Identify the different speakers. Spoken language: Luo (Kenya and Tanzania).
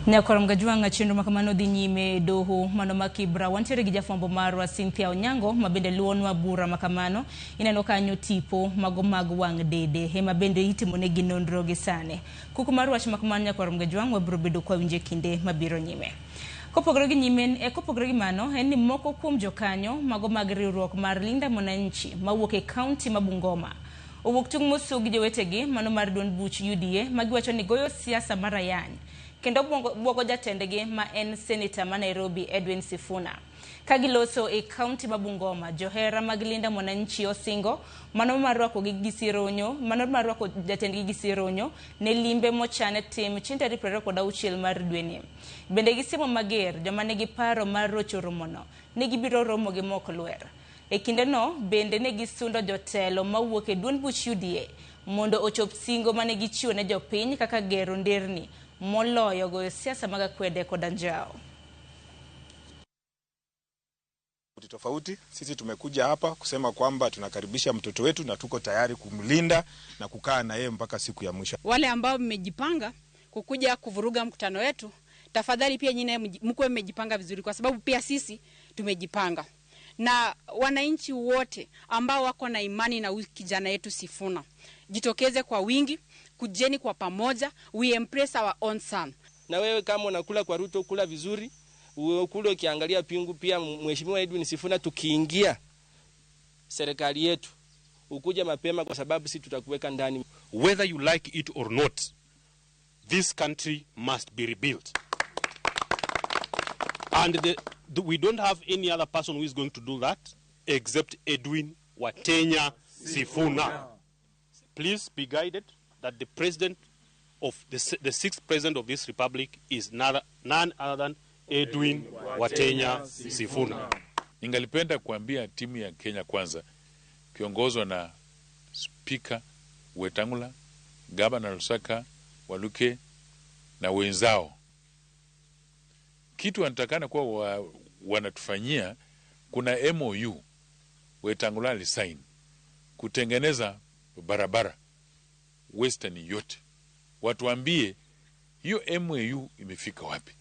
Speaker 1: Nyakwar Mgajwang'a, chenro ma kamano dhi nyime e doho mano ma Kibra. Wantiere gi jafwambo marwa Cynthia Onyango ma bende luwonwa bura ma kamano. Ineno kanyo tipo mago mag wang' dede ema bende itimonegi nonro gi sani. Kuku mar wach ma kamano, Nyakwar Mgajwang', wabiro bedo kwawinjo e kinde mabiro nyime. Kopogore gi nyime, kopogore gi mano, en ni moko kuom jokanyo mago mag riwruok mar Linda Mwananchi mawuok e kaunti ma Bungoma owuok tung' mosug gi jowetegi mano mar duond buch UDA ma giwacho ni goyo siasa mar ayany kendo buogo jatendgi ma en seneta ma Nairobi Edwin Sifuna. Ka giloso e kaunti ma Bungoma, johera mag Linda Mwananchi osingo mano mar rwako gi sironyo, mano mar rwako jatendgi gi sironyo ne limbe mochane tim chieng' tarik 26 mar dweni. Bende gisiemo mager joma nigi paro mar rocho romono ni gibiro romo gi mok lwer. E kindeno bende ne gisundo jotelo mawuok e duond buch UDA mondo ochop singo mane gichiwo ne jopiny kaka gero nderni moloyo goyo siasa mag akwede kod anjawo.
Speaker 2: Tofauti. Sisi tumekuja hapa kusema kwamba tunakaribisha mtoto wetu na tuko tayari kumlinda na kukaa na yeye mpaka siku ya mwisho.
Speaker 3: Wale ambao mmejipanga kukuja kuvuruga mkutano wetu, tafadhali pia nyinyi mkuwe mmejipanga vizuri, kwa sababu pia sisi tumejipanga. Na wananchi wote ambao wako na imani na huyu kijana yetu Sifuna, jitokeze kwa wingi, kujeni kwa pamoja, we embrace our own son.
Speaker 4: Na wewe kama unakula kwa Ruto, kula vizuri, ukule ukiangalia pingu. Pia Mheshimiwa Edwin Sifuna, tukiingia serikali yetu ukuja mapema, kwa sababu sisi tutakuweka ndani.
Speaker 5: Whether you like it or not, this country must be rebuilt. And we don't have any other person who is going to do that except Edwin Watenya Sifuna. Please be guided that the president of the sixth president of this republic is none other than Edwin Watenya Sifuna.
Speaker 6: Ningalipenda kuambia timu ya Kenya Kwanza kiongozwa na Spika Wetangula, Gavana Lusaka, Waluke na wenzao, kitu wanatakana kuwa wanatufanyia, kuna MOU Wetangula alisign kutengeneza barabara Western yote, watuambie hiyo MOU imefika wapi.